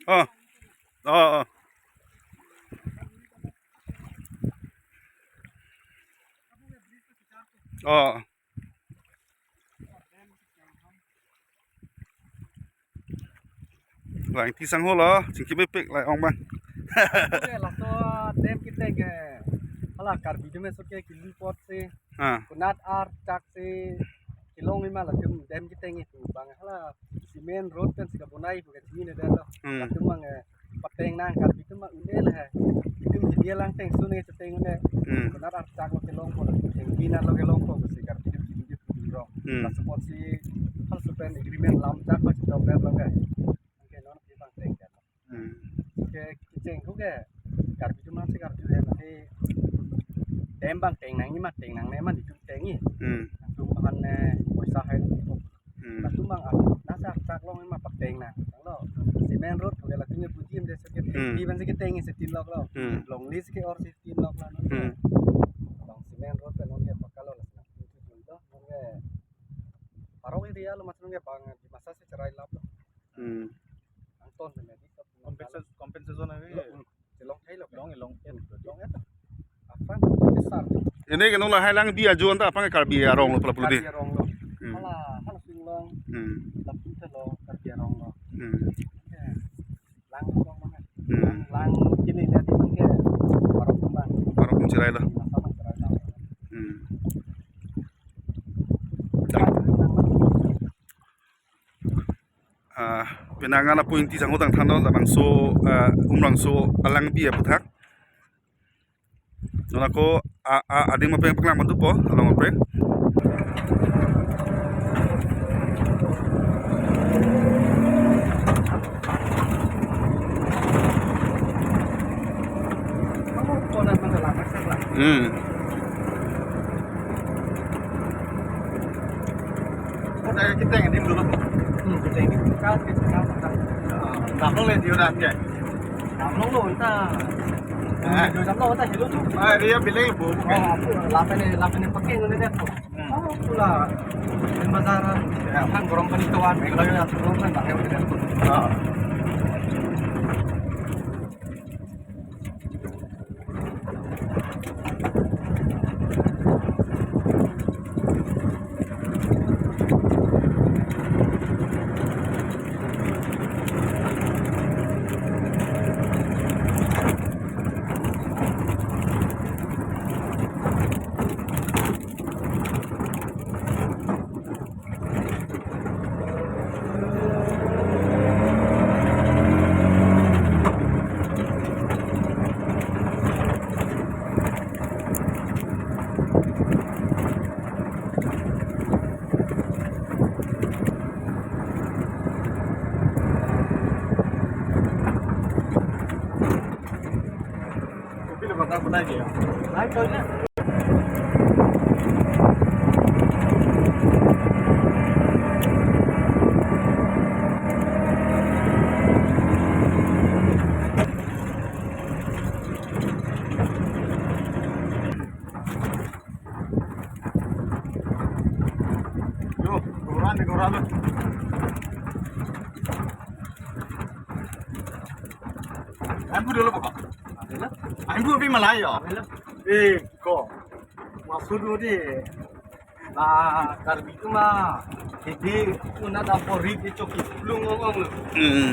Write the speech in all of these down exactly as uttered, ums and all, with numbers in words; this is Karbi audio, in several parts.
Oh. Oh, oh. Oh. Lang ti sang ho lo, chingki mepik lang ong bang. Oke, laso dam keteng ke. Hala Karbi atum aso ke kili apotsi. Ha. Konat archak si kelong ima latum dam keteng itu bang. Hala cement road pen si kabonai pu kachini ne dam lo. Hmm. Latum mang, eh, pateng nang Karbi atum mang un-e le he. Itum hidia lang teng sune cheteng un-e. Hmm. Konat archak lo kelongpo, teng bina lo kelongpo si Karbi atum chini rong. Hmm. Laso apotsi hal supen agreement lam chak lo chitok lo ke. Oke, non pi bang teng ke. Hmm. Ke kecheng ko ke Karbi atum mang si Karbi le mati dam bang teng nang ima teng nang ne man itum teng i. Hmm. Atum bahan ne poisa hai. Hmm. Latum bang, ah, nasa chak long ima pateng nang. Lo cement road ko ke latum ke puji em de se ke Hmm. Di ban se keteng i setin lok lo. Hmm. Longle se ke or setin lok lo. Hmm. Bang cement road pen non ke pakka lo la. Non ke parok area lo mas non ke bang di masa se cherai lap lo. Hmm. Angton pen di sab. Compensa-, compensation ave. Lo, hmm. Long thai lo. Long, long. Long ya to. Aphan besar. Ini ke non lahai Langbi ajo anta aphan Karbi arong lo pula pula di. Karbi arong lo. Hmm. Hala, hala sing long. Hmm. Lapu te lo Karbi arong lo. Hmm. Ya. Lang long mana? Hmm. Lang kini lihat di mungkin baru kembang. Baru kembang cerai lo. Masa masa cerai lo. Hmm. Ah, penang ana point ti sang hotang than do, labangso, ah, Umrangso alangbi aputhak. Non ako, a, a, ading mapeng peklang mantu po, along apre. Hmm. Kita yang ini dulu. Hmm, kita ini buka, kita buka. Kamu lihat di orang ya. Kamu lo entah. Eh. Kamu lo entah hidup tu. Ah, dia bilang ibu. Oh, aku lapen ni, lapen ni pakai ni dia. Hmm. Oh, pula. Di bazaran. Ya. Kan gorong panituan, kalau yang turun kan pakai udah. Ah. Kopi lo bata punai dia. Naik kau ni. Yo, koran ni koran lo. Ambu dolo, Bapak. Ambu api malai ya. Eh, ko. Maksud lo di. Nah, Karbi atum ma. Jadi, una dapur rit di choki plung ong ong lo. Hmm.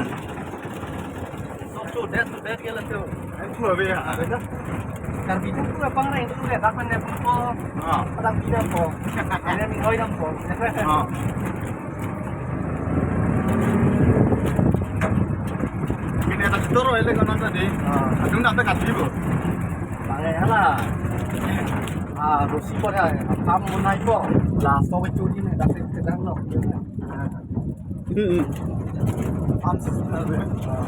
So, so, that, so, that, ya, lah, so. Ambu api ya. Ada dah. Karbi atum tu apa ngereng tu, ya, kapan ya, po. Ah. Ada bina po. Ada ni hoi dam po. Ah. Kini ada setor, ele kono tadi. Ah. Adung nak dekat ibu. Pakai hala. Ah, rosi ko ya, ham munai ko. Last ko churi ni, dak sedang lo. Hmm. Ham sesar ya. Ah.